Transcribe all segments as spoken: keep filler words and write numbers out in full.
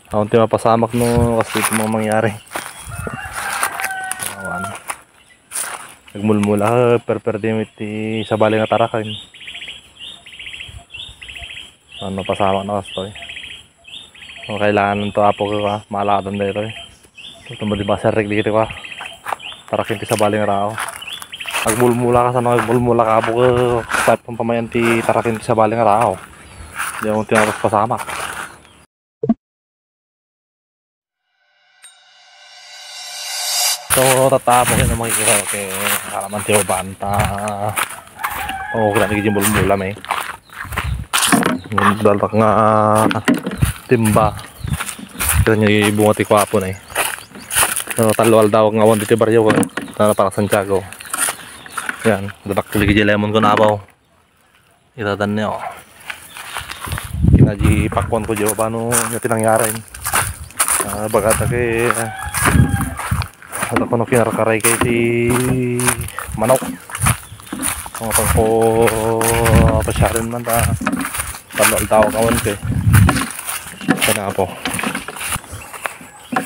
Awan ti mapasamak no kas iti mga mangyari. Awan. Nagmulmula, eh, perperde iti sabali nga taraken. Ano, pasamak na kastoy. So, kailangan to, apo ko, ah, maalagan daytoy. Ito mo di ba, serrek dito, ah. Taraken ti sabali nga tao. Nagmulmula ka sa nagmulmula ka, apo ko, type ng pamayan ti taraken ti sabali nga tao. Di mo tinapas pasamak. So, tatapo kayo na makikita ko kay alaman ti banta. Oo, grabe ka mulmula, may. Dalak nga timba. Kita nyo yung bunga ti kwapo na eh. So, talo aldaw nga awan dito baryo ko. Tara para Santiago. Yan, dalak lagi di lemon ko na abaw. Itadan niya, oh. Kinaji pakwan ko, Joe, paano niya tinangyari? Ah, baga ta kay, ah, ano ko no kinarkaray kay ti manok. Ang pang ko, ah, pasyarin man ta. Talo ang tawag awan ko eh. Ito na po.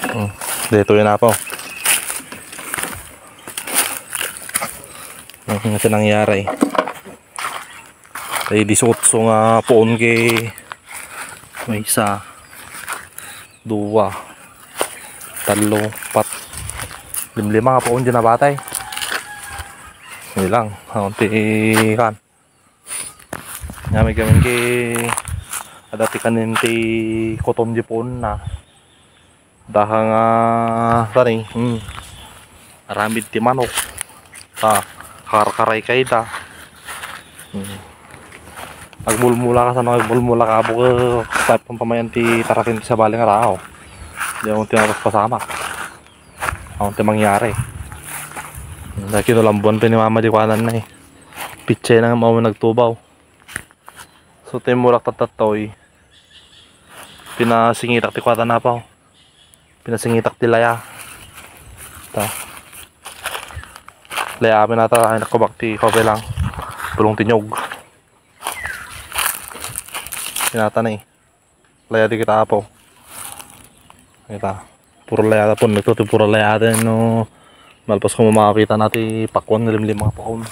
Hmm. Dito yun na po. Ano na tinangyari? Tay dieciocho nga puon kay may isa, dua, talo, pat, limlima nga puon dyan nabatay. Hindi lang, ang ti kan. Nga may gamin kay adati kanin ti kutom di puon na. Daha nga, ah, tani, hmm. Aramid ti manok. Ta, karkaray kay ta. Hmm. Agmulmula ka sa nagmulmula ka, apo ko, sa pamayan ti taraken ti sabali nga tao. Di mo tinapos pasamak. Ang ti mangyari. Dahil kinulambuan pa ni mama di kuanan na eh. Pitsay na nga mao nagtubaw. So, timurak tattatoy. Pinasingitak ti kuatan na pa, oh. Pinasingitak ti laya. Ta. Laya amin ata, ay nakubak ti kape lang. Pulong tinyog. Pinata na eh. Laya di kita apo. Kita. Puro laya ta pun. Ito, ito puro laya ta, no. Malpas ko makakita na ti pakwan, limlim mga pakwan.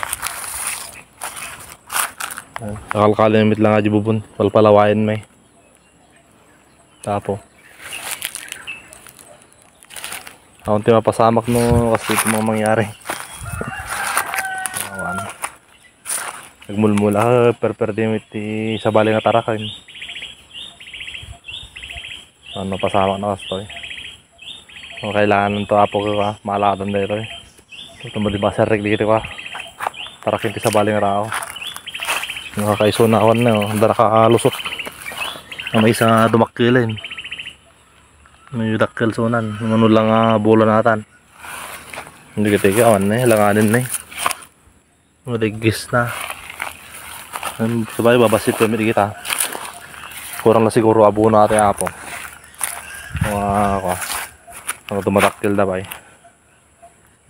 Eh, kakalkalimit lang aja bubun. Palpalawayan may. Tapo. Awan ti mapasamak no, kasi ito mga mangyari. Awan. Nagmulmula, ah, perperde iti sabali nga taraken. Ano, pasamak na kastoy. So, kailangan to, apo ko, ah, maalagan dito eh. Ito mo di ba, serrek dito ka. Taraken ti sabali nga tao. Nakakaisunawan na, oh. Dara ka lusot. Ang may isa dumakkilen. May dakkel sunan. Mano lang, ah, bola natan. Hindi kita ikawan na eh. Langanin na eh. Maligis na. Sabay, babasit kami di kita. Kurang na siguro abuna ate apo. Mga, kwa. Ano tumatakil na ba eh?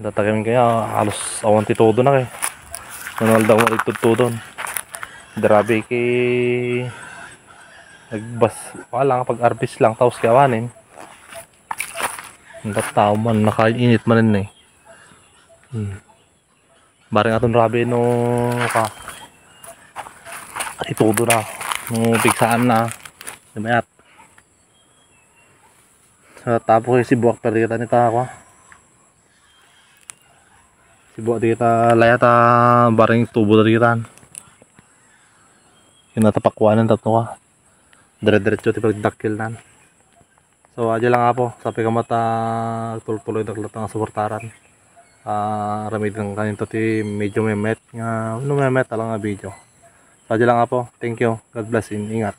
Tatagim kaya, halos awan ti todo na kay. Manual daw nga itudtudon. Grabe kay nagbas, wala nga pag-arbis lang, tapos kay awanin. Ang tao man, nakainit man ni. Hmm. Bareng aton rabi no ka. Itudo na. No pigsaan na. Di mayat. Sa tapo kay sibuak pa dita ni ta, kwa. Sibuak dita layata bareng tubo dita. Kinatapakuanan tatlo ka. Dire-diretso ti pagdakkel nan. So, adya lang apo, sapay ka mata tultuloy daklat nga suportaran. Ah, ramiden kaninto ti medyo memet nga, no memet lang nga video. So, adya lang apo, thank you, God bless and ingat.